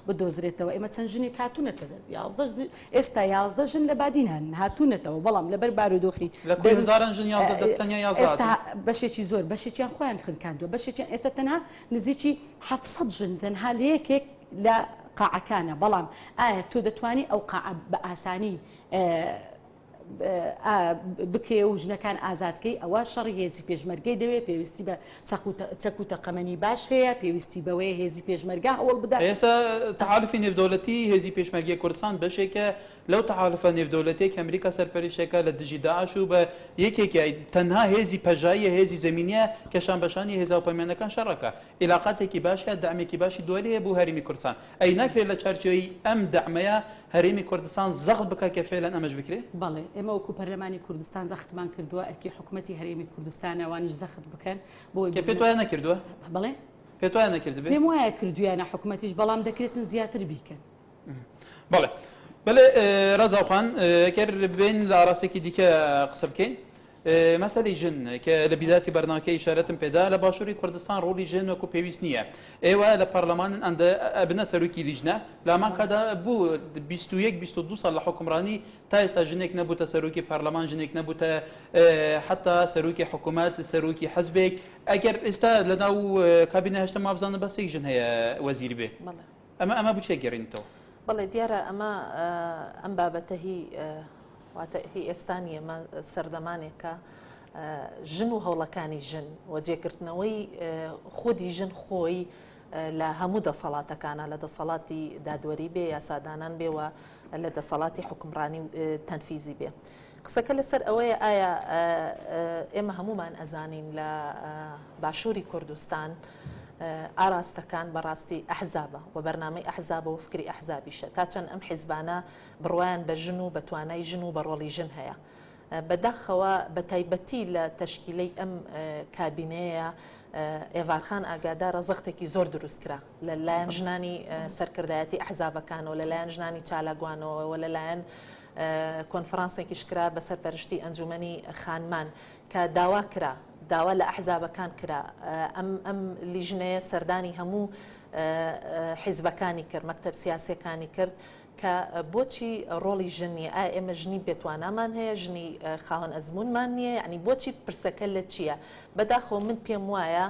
بدۆزرێتەوە ئێمە چەند ژنێک هاتوونەتە دەر 11 ئێستا 11 ژن لە بادینان هاتوونەتەوە بەڵام لەبەر بارودۆخی لە کۆی هەزاران ژن 11 دە تەنیا 11 ئێستا هاتوون. بەشێکی زۆر بەشێکیان خۆیان خنکاندووە بەشێکیان ئێستا تەنها نزیکی 700 ژن تەنها لە یەکێک لە قاعەکانە بەڵام ئایا تۆ دەتوانی ئەو قاعە بە ئاسانی بکەی و ژنەکان ئازادکەی ئەوە شەڕی هێزی پێشمەرگەی دەوێت پێویستی بە چەک و تەقەمەنی باش هەیە پێویستی بەوەیە هێزی پێشمەرگە هەوڵ بدات. ئێستا تەحالوفی نێودەوڵەتی هێزی پێشمەرگەی کوردستان بەشێکە لەو تەحالوفە نێودەوڵەتیە کە ئەمریکا سەرپەرشتەکە لە دژی داعش و بە یەکێکە تەنها هێزی پەژاییە هێزی زەمینیە کە شانبەشانی هێزە هاوپەیمانەکان شەڕەکە ئیلاقاتێکی باش هەیە دەعمێکی باشی دوەلی هەیە بۆ هەرێمی کوردستان ئەی ناکرێت لە چارچێوەی ئەم دەعمەیا هەرێمی کوردستان زەخت بکات کە فعلەن ئەمەش بکرێ؟ بەڵێ ئێمە وەکو پەرلەمانی کوردستان زەختمان کردووە ئەرکی حکومەتی هەرێمی کوردستانە ئەوانیش زەخت بکەن بۆ کە پێت وایە نەکردووە؟ بەڵێ پێت وایە نەکردبێ؟ پێم وایە کردویانە حکومەتیش بەڵام دەکرێتن زیاتر بیکەن. بەڵێ بەڵێ ڕەزاو خان گەر بێین لە ئاراستێکی دیکە قسە بکەین مەسەلەی ژن کە لە بیداتی بەرنامەکە ئیشارەتم پێدا لە باشووری کوردستان ڕۆڵی ژن وەکو پێویست نییە ئێوە لە پەرلەمانن ئەندە ئەبنە سەرۆکی لیژنە لامان کادا بوو 21 22 ساڵ لە حکومڕانی تا ئێستا ژنێک نەبووتە سەرۆکی پەرلەمان ژنێک نەبووتە حتا سەرۆکی حکوومەت سەرۆکی حزبێک ئەگەر ئێستا لەناو کابینە هەشتەم وابزانم بەس یەک ژن هەیە وەزیر بێ ئەمە ئەمە بچێ گەڕینتەوە بەڵێ دیارە ئەمە ئەم بابەتە هی واتە هی ئێستا نییە ئەمە سەردەمانێکە ژن و هەوڵەکانی ژن و جێگرتنەوەی خودی ژن خۆی لە هەموو دەسەڵاتەکانە لە دەسەڵاتی دادوەری بێ یاسادانان بێ و لە دەسەڵاتی حکومڕانی و تەنفیزی بێ قسەکە لەسەر ئەوەیە ئایا ئێمە هەمومان ئەزانین لە باشووری کوردستان ئاراستەکان بەڕاستی ئەحزابە و بەرنامەی ئەحزابە و فکری ئەحزابیشە تا چەند ئەم حیزبانە بڕوایان بە ژن و بە توانای ژن و بە ڕۆڵی ژن هەیە. بەداخەوە بە تایبەتی لە تەشکیلەی ئەم کابینەیە ئێڤارخان ئاگادارە زەختێکی زۆر دروست کرا لە لایەن ژنانی سەرکردایەتی ئەحزابەکانەوە لە لایەن ژنانی چالاکوانەوە و لە لایەن کۆنفرانسێکیش کرا بە سەرپەرشتی ئەنجومەنی خانمان کە داوا کرا داوا لە ئەحزابەکان کرا ئەم ئەم لیژنەیە سەردانی هەموو حیزبەکانی کرد مەکتەب سیاسیەکانی کرد کە بۆچی ڕۆڵی ژن نییە؟ ئایا ئێمە ژنی بێتوانامان هەیە؟ ژنی خاوەن ئەزموونمان نییە؟ یەعنی بۆچی پرسەکە لە چییە؟ بەداخەوە من پێم وایە.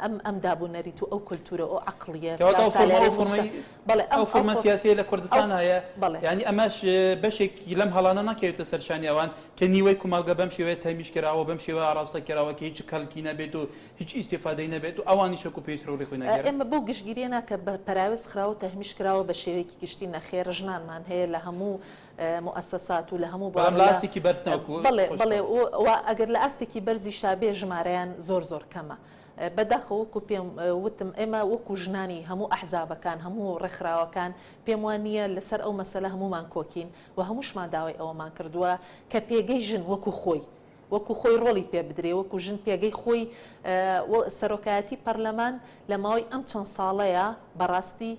ئەم ئەم داب و نەریت و ئەو کولتوورە ئەو عەقڵیە کەواتە ئەو فۆرمە ئەو پیاوسالاریە فۆرمەی مجتە بەڵێ ئەم ئەو ئەو فۆرمە فۆر سیاسیە لە ئەو کوردستان هەیە بەڵێ. یانی ئەمەش بەشێکی لەم هەڵانە ناکەوێتە سەر شانی ئەوان کە نیوەی کومەڵگە بەم شێوەیە تەمیش کراوە بەم شێوەیە ئاڕاستە کراوە کە هیچ کەڵکی نەبێت و هیچ ئیستیفادەی نەبێت و ئەوانیش وەکو پێویست ڕۆڵی خۆی نەگێڕن. ئێمە بەو گشتگیریە نا کە بە پەراوێز خراوە و تەهمیش کراوە بە شێوەیەکی گشتی نەخێر ژنانمان هەیە لە هەموو موئەسەسات و لە هەموو بەڵام بوار لە و لە ئاستێکی بەرز نە وەکو بەڵێ بەڵێ خۆشتان. و ئەگەر لە ئاستێکی بەرزیشا بێ ژمارەیان زۆر زۆر کەمە. بەداخەوە وەکو پێم وتم ئێمە وەکو ژنانی هەموو ئەحزابەکان هەموو ڕێکخراوەکان پێم وا نییە لەسەر ئەو مەسەلە هەموومان کۆکین و هەمووشمان داوای ئەوەمان کردووە کە پێگەی ژن وەکو خۆی وەکو خۆی ڕۆڵی پێ بدرێ وەکو ژن پێگەی خۆی و سەرۆکایەتی پەرلەمان لە ماوەی ئەم چەند ساڵەیە بەڕاستی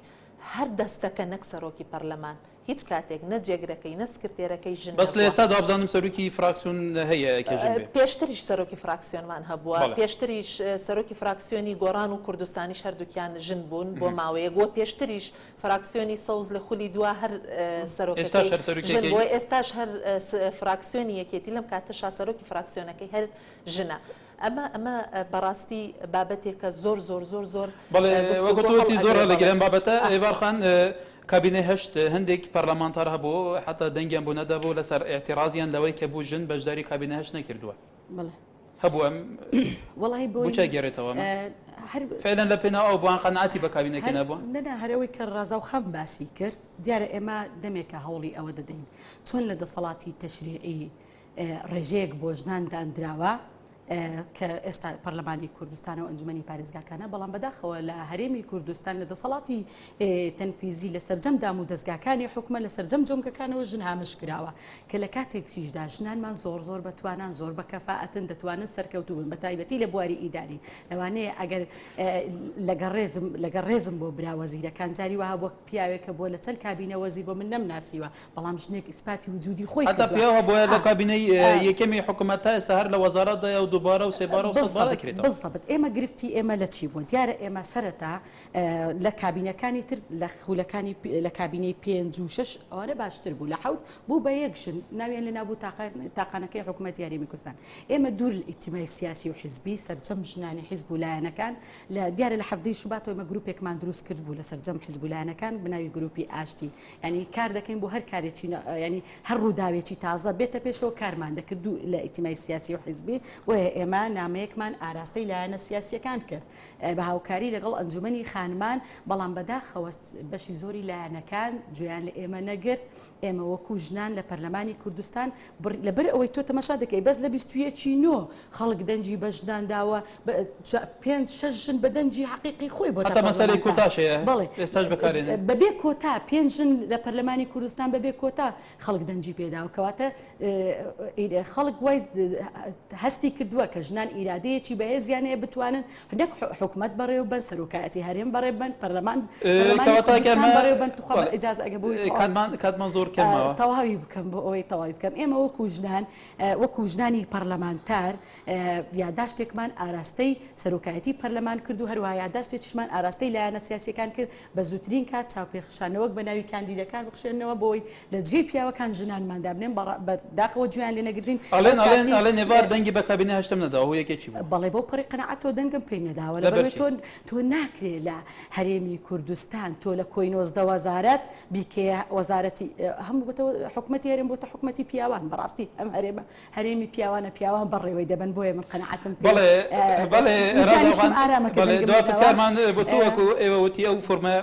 هەر دەستەکە نەک سەرۆکی پەرلەمان هیچ کاتێک نە جێگرەکەی نە سکرتێرەکەی ژن بەس لە نەبووە. ئێستادا وابزانم سەرۆکی فراکسیۆن هەیە کە ژن بێ. پێشتریش سەرۆکی فراکسیۆنمان هەبووە، بەڵێ. پێشتریش سەرۆکی فراکسیۆنی گۆڕان و کوردستانیش هەردووکیان ژن بوون بۆ ماوەیەک و پێشتریش فراکسیۆنی سەوز لە خولی دوا هەر ئێستاش سەرۆکەکەی هەر ژن سەرۆکەکەی. بووە، ئێستاش هەر فراکسیۆنی یەکێتی لەم کاتەشا سەرۆکی فراکسیۆنەکەی هەر ژنە. ئەمە ئەمە بەڕاستی بابەتێکە زۆر زۆر زۆر زۆر بەڵێ وەک گفتوگۆ تۆ وتی زۆر هەڵئەگرێ هەڵەگرێ بەڵێ. ئەم بابەتە ئێڤار خان کابینەی هەشت هەندێک پەرلەمانتار هەبوو حتا دەنگیان بۆ نەدابوو لەسەر ئیعتیڕازیان لەوەی کە بوو ژن بەشداری کابینە هەشت نەکردووە بەڵێ هەبوو ئەم وەڵی بۆ بۆی چای گێڕێتەوە ئەمە؟ هەر فعلا لە پێناو ئەو بوان قەناعەتی بە کابینەکە هەر نەبووە نەنا هەر ئەوەی کە ڕازاو خان باسی کرد دیارە ئێمە دەمێکە هەوڵی ئەوە دەدەین چۆن لە دەسەڵاتی تەشریعی ڕێژەیەک بۆ ژنان داندراوە کە ئێستا پەرلەمانی کوردستانە و ئەنجومەنی پارێزگاکانە، بەڵام بەداخەوە لە هەرێمی کوردستان لە دەسەڵاتی تەنفیزی لە سەرجەم دام و دەزگاکانی حکومە لە سەرجەم جۆمگەکانەوە ژن هامش کراوە کە لە کاتێکیشدا ژنانمان زۆر زۆر بە توانان زۆر بە کەفائەتن دەتوانن سەرکەوتوو بن بە تایبەتی لە بواری ئیداری لەوانەیە ئەگەر لەگەڵ ڕێزم لەگەڵ ڕێزم بۆ برا وەزیرەکان جاری وەها وەک پیاوێکە بۆ لە چەند کابینە وەزیر بۆ من نەمناسیوە بەڵام ژنێک ئیسپاتی وجودی خۆی حتا کردووە. پیاو هەبوایە لە ئا. کابینەی ئا. یەکەمی حکومەت تا ئێستا هەر لە وەزارەتدایە و دووبارە و سێبارە و سەدبارە بالضبط ئەکرێتەوە. بالضبط ئێمە گرفتی ئێمە لە چی بووە دیارە ئێمە سەرەتا لە کابینەکانی تر لە خولەکانی لە کابینەی پێنج و شەش ئەوانە باشتر بوو لە حەوت بوو بە یەک ژن ناویان لێ نابوو تاقە تاقانەکەی حکومەتی هەرێمی کوردستان ئێمە دوور لە ئیتیمای سیاسی و حزبی سەرجەم ژنانی حزب و لایەنەکان لە دیارە لە حەڤدەی شوباتەوە ئێمە گروپێکمان دروست کرد بوو لە سەرجەم حزب و لایەنەکان بە ناوی گروپی ئاشتی یانی کار دەکەین بۆ هەر کارێکی یانی هەر ڕووداوێکی تازە بێتە پێشەوە کارمان دەکرد و لە ئیتیمای سیاسی و حیزبی بۆیە ئێمە نامەیەکمان ئاراستەی لایەنە سیاسیەکان کرد بە هاوکاری لەگەڵ ئەنجومەنی خانمان بەڵام بەداخەوە بەشی زۆری لایەنەکان گوێیان لە ئێمە نەگرت ئێمە وەکو ژنان لە پەرلەمانی کوردستان لەبەر ئەوەی تۆ تەماشا دەکەی بەس لە 21 نۆ خەڵک دەنگی بە ژنان داوە پێنج شەش ژن بە دەنگی حەقیقی خۆی بۆتە حتا مەسەلەی پەرلەمانتار. کۆتاش هەیە بەڵێ ئێستاش بەکارێنن. بەبێ کۆتا پێنج ژن لە پەرلەمانی کوردستان بەبێ کۆتا خەڵک دەنگی پێداوە کەواتە خەڵک وای هەستی کردووە کە ژنان ئیرادەیەکی بەهێزیان هەیە بتوانن نەک حکومەت بەڕێوەبەن سەرۆکایەتی هەرێم بەڕێبەن پەرلەمان پەرلەمانی کەواتە کوردستان ئەمە بەڕێوەبەن توخوا بەڵێ. ئیجازە ئەگەر بۆی تەواو کاتمان کاتمان زۆر کەم ماوە. تەواوی بکەم بۆ ئەوەی تەواوی بکەم ئێمە وەکو ژنان وەکو ژنانی پەرلەمانتار یاداشتێکمان ئاراستەی سەرۆکایەتی پەرلەمان کرد و هەروەها یاداشتێکیشمان ئاراستەی لایەنە سیاسییەکان کرد بە زووترین کات چاوپێخشانەوەک بە ناوی کاندیدەکان بخشێننەوە بۆ ئەوەی لە جێی پیاوەکان ژنانمان دابنێن بە داخەوە گوێیان لێ نەگرتین. ئەڵێن ئەو ئەڵێن کاتی ئەڵێن ئێڤار دەنگی بە کابینەی هەشتەم نەداوە هۆی یەکێ چی بوو؟ بەڵێ بەو پەڕی قەناعەتەوە دەنگم پێی نەداوە لەبەر لەبەرئەوەی چی؟ تۆ تۆ ناکرێ لە هەرێمی کوردستان تۆ لە کۆی 19 وەزارەت بیکەیە وەزارەتی هەموو بۆتە حکومەتی هەرێم بۆتە حکومەتی پیاوان بەڕاستی ئەم هەرێمە هەرێمی پیاوانە پیاوان بەڕێوەی دەبەن بۆیە من قەناعەتم پێ بەڵێ بەڵێ ویژدانیشم ئارامە کە بەڵێ دەنگم دوا نەداوە. پرسیارمان بۆ تۆ وەکو ئێوە وتی ئەو فۆرمە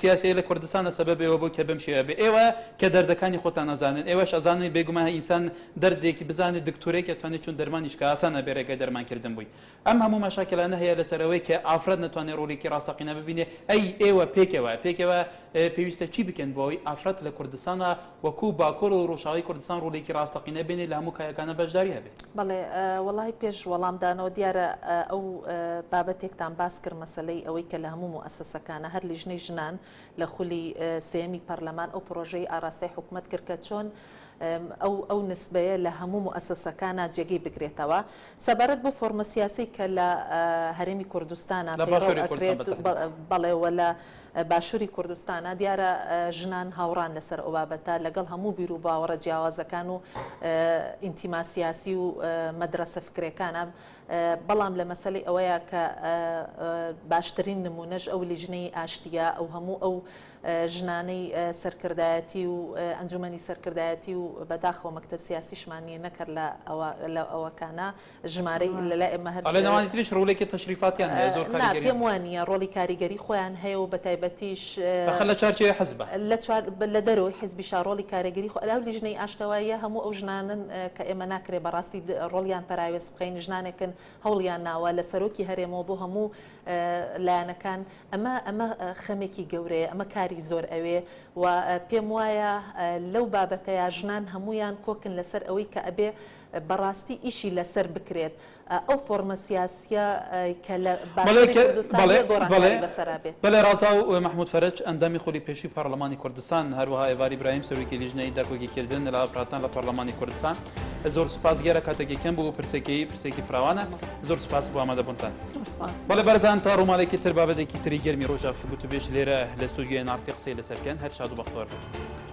سیاسیە لە کوردستانە سەبەب ئێوە بوو کە بەم شێوە بێ ئێوە کە دەردەکانی خۆتان ئەزانن ئێوەش ئەزانن بێگومان ئینسان دەردێکی بزانێت دکتۆرێک ئەتوانێت چۆن دەرمانیش کە ئاسانە بێ ڕێگای دەرمانکردن بووی ئەم هەموو مەشاکلانە هەیە لەسەر ئەوەی کە ئافرەت نەتوانێت ڕۆڵێکی ڕاستەقینە ببینێ، ئەی ئێوە پێکەوە پێکەوە پێویستە چی بکەن بۆ ئەوەی ئافرەت لە کوردستانا وەکوو باکوور و ڕۆژئاوای کوردستان ڕۆڵێکی ڕاستەقینە بێنێ لە هەموو کایەکانا بەشداری هەبێ؟ بەڵێ وەڵاهی پێش وەڵامدانەوە دیارە ئەو بابەتێکتان باس کرد مەسەلەی ئەوەی کە لە هەموو موئەسەسەکانە هەر لیژنەی ژنان لە خولی سێیەمی پەرلەمان ئەو پڕۆژەی ئاراستەی حکومەت کرد کە چۆن. ئەو ئەو نسبەیە لە هەموو موئەسەسەکانا جێگەی بگرێتەوە. سەبارەت بەو فۆرمە سیاسەی کە لە هەرێمی کوردستانا لە پەیڕەو باشووری کوردستان ئەکرێت بە تەحدید. بەڵێ و لە باشووری کوردستانا دیارە ژنان هاوڕان لەسەر ئەو بابەتە لەگەڵ هەموو بیروباوەڕە جیاوازەکان و ئینتیما سیاسی و مەدرەسە فکرێکانا بەڵام لە مەسەلەی ئەوەیا کە باشترین نموونەش ئەو لیژنەی ئاشتییە ئەو هەموو ئەو ژنانەی سەرکردایەتی و ئەنجومەنی سەرکردایەتی و بەداخەوە مەکتەب سیاسیشمان نییە نەک هەر لە ئەوە لە ئەوەکانە ژمارەی لە لای ئێمە هەر ئەڵێن ئەوانی تریش ڕۆڵێکی تەشریفاتیان هەیە زۆر نا کاریگەریان پێم وا نییە ڕۆڵی کاریگەری خۆیان هەیە و بەتایبەتیش ئەخر لە چوارچێوەی حزبە. لە چوار لە دەرەوەی حزبیشا ڕۆڵی کارێگەری خۆ ئەو لیژنەی ئاشتەواییە هەموو ئەو ژنانەن کە ئێمە ناکرێ بەڕاستی ڕۆڵیان پەراوێز بخەین ژنانێکن هەوڵیان ناوە لە سەرۆکی هەرێمەوە بۆ هەموو لایەنەکان ئەمە ئەمە خەمێکی گەورەیە، ئەمە کاری زۆر ئەوێ و پێم وایە لەو بابەتەیا ژنان هەموویان کۆکن لەسەر ئەوەی کە ئەبێ بەڕاستی ئیشی لەسەر بکرێت. ئەو فۆڕمە سیاسییە کە لە بەڵێ باشووری کە کوردستان بەڵێ نییە بەڵێ گۆڕانکاری بەسەرا بێت. بەڵێ ڕازاو مەحموود فەرەج ئەندامی خولی پێشووی پەڕڵەمانی کوردستان، هەروەها ئێڤار ئیبراهیم سەرۆکی لیژنەی داکۆکیکردن لە ئافرەتان لە پەڕڵەمانی کوردستان. زۆر سوپاس دیارە کاتێکی کەم بوو پرسێکی پرسێکی فراوانە زۆر سوپاس بۆ ئامادەبوونتان. زۆر سوپاس. بەڵێ بەرزان تا ڕووماڵێکی تر بابەتێکی تری گەرمی ڕۆژەڤ گوتوبێژ لێرە لە ستۆدیۆی NRT قسەی لەسەر بکەن هەر شاد و بەختەوەر بن.